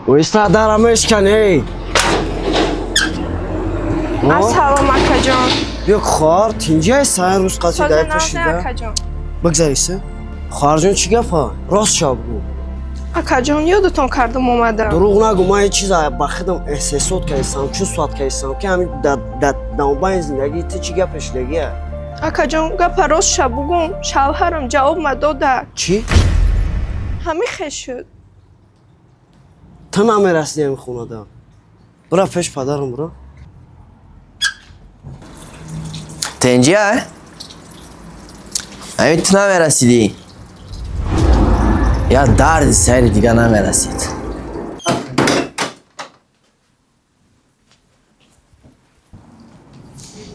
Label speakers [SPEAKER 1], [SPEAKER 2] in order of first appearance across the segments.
[SPEAKER 1] Оиста дара мешкан, эй.
[SPEAKER 2] Ассалом, акаҷон.
[SPEAKER 1] Биё, хоҳар, тинҷиай сайн рӯз қати
[SPEAKER 2] Соза
[SPEAKER 1] дай
[SPEAKER 2] нағзе,
[SPEAKER 1] пӯшида.
[SPEAKER 2] Акаҷон.
[SPEAKER 1] Бигзариса. Хоҳарҷон, чӣ гапа? Рост шав бигӯ.
[SPEAKER 2] Акаҷон, ёдатон кардам, омадам.
[SPEAKER 1] Дурӯғ нагӯ, ман ин чиза ба худам эҳсосот кардам, чувствовать кардам, ки ҳамин дар навбайни зиндагии ту чӣ гапе шудагия?
[SPEAKER 2] Акаҷон, гапа рост ша бугум, шавҳарам ҷавоб мадода.
[SPEAKER 1] Чӣ?
[SPEAKER 2] Ҳамин хел шуд.
[SPEAKER 1] Ту намерасидӣ ҳамин хонада. Бира пеш падарам, бира.
[SPEAKER 3] Тенҷия? Ҳамин ту намерасидӣ. Я дарди сари дига намерасид.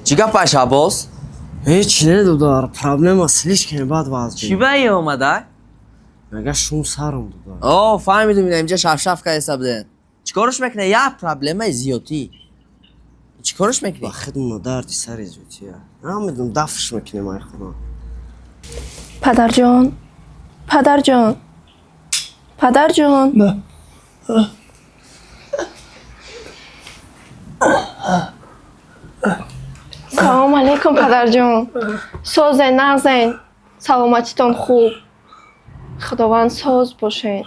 [SPEAKER 3] Чӣ гапа, Шабоз?
[SPEAKER 1] Ҳеҷ не, додар, проблема слишком бад вазъ.
[SPEAKER 3] Чӣ ба е омада?
[SPEAKER 1] Мега шум сарам, додар.
[SPEAKER 3] О, фаҳмидум, ина инҷа шафшаф кайса буден. Чӣ корш мекунӣ? Я проблемаи зиёдтӣ. Чӣ корш мекунӣ?
[SPEAKER 1] Ба хидмат дарди сари зиёдтия. Намедонам, дафш мекунем ай худо.
[SPEAKER 2] Падарҷон, падарҷон, падарҷон. Салом алейкум, падарҷон. Созен, нағзен? Саломатитон хуб? Худованд соз бошед.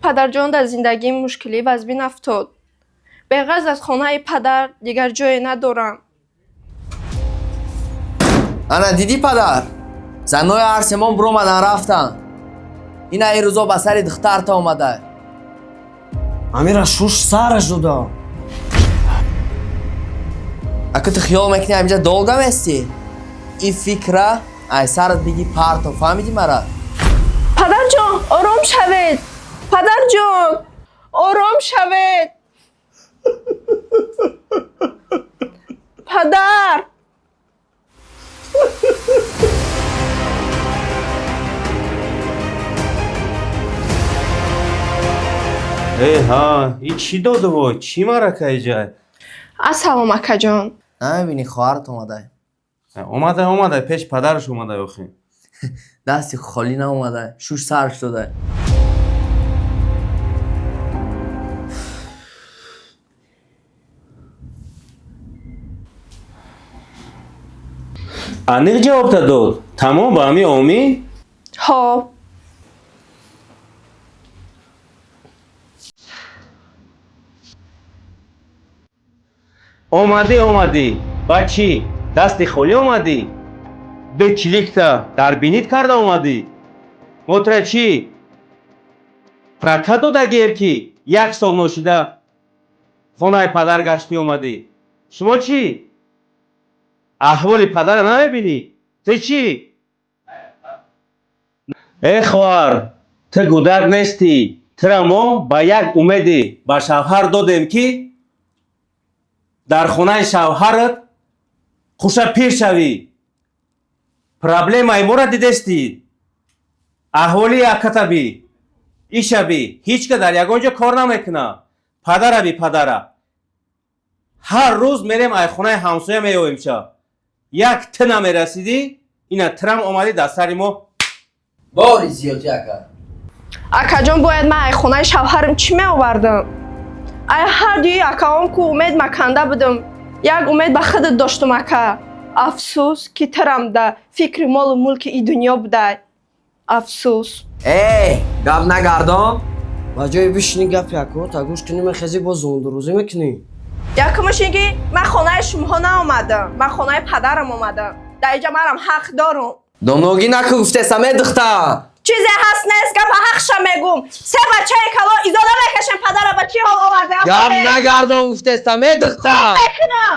[SPEAKER 2] Падарҷон, дар зиндагим мушкилӣ вазбин афтод. Беғарз аз хонаи падар дигар ҷое надорам.
[SPEAKER 3] Ана дидӣ, падар? Занои ҳарсемон биромадан рафтан. Ина ин рӯзо ба сари духтарта омада.
[SPEAKER 1] Амира шуш сараш дода.
[SPEAKER 3] Ака, ту хиёл мекунӣ ҳаминҷа долго местӣ? Ин фикра ай сарат биги парто, фаҳмидӣ мара?
[SPEAKER 2] Падарҷон, ором шавед. Падарҷон, ором шавед. Падар.
[SPEAKER 4] Э, ҳа, ин чӣ доду вой? Чӣ марака иҷай?
[SPEAKER 2] Ассалом, акаҷон.
[SPEAKER 3] Намебинӣ, хоҳарат омада.
[SPEAKER 4] Омада, омада, пеш падараш омада охи.
[SPEAKER 3] Дасти холӣ наомада, шуш сарш дода.
[SPEAKER 4] Аниқ ҷавобта дод? Тамом, ба ҳамин омӣ?
[SPEAKER 2] Ҳо.
[SPEAKER 4] Омадӣ, омадӣ, ба чӣ? Дасти холӣ омадӣ? Бечиликта дар бинит карда омадӣ? Мо тура чӣ? Прака додагием, ки як сол ношида хонаи падар гаштӣ омадӣ? Шумо чӣ? Аҳволи падара намебинӣ? Ту чӣ? Э, хоҳар, ту гӯдак нестӣ. Тура мо ба як умеде ба шавҳар додем, ки дар хонаи шавҳарат хуша пир шавӣ. Проблемаи моро дидестӣ, аҳволии акатаби ишаби ҳеҷ ка дар ягон ҷо кор намекунад. Падараби, падара ҳар рӯз мерем, ай хонаи ҳамсоя меёвем. Ша як ту намерасидӣ, ина тирам омадӣ дар сари мо.
[SPEAKER 3] Бори зиёдӣ, ака.
[SPEAKER 2] Акаҷон, бояд ман ай хонаи шавҳарам чӣ меовардам? Ай ҳар дуи акаом ку умед маканда будам. Як умед ба худат доштум, ака. Афсӯс, ки тирам да фикри молу мулки и дунё будай. Афсӯс.
[SPEAKER 3] Эй, гап нагардон.
[SPEAKER 1] Ба ҷои бишини гапи акота гӯш кунӣ, мехезӣ, боз зондурӯзӣ мекунӣ.
[SPEAKER 2] Якумаш ин ки ман хонаи шумоҳо наомадам, ман хонаи падарам омадам. Дар инҷа манам ҳақ дорум.
[SPEAKER 3] Доногӣ наку, гуфтесам, э, духтар.
[SPEAKER 2] Чизе ҳаст нест, гапа ҳақша мегум. Се бачаи калон изода мекашем, падара ба чӣ ҳол оварда?
[SPEAKER 3] Гап нагардон, гуфтесам, э, духтар.
[SPEAKER 2] Мекунам.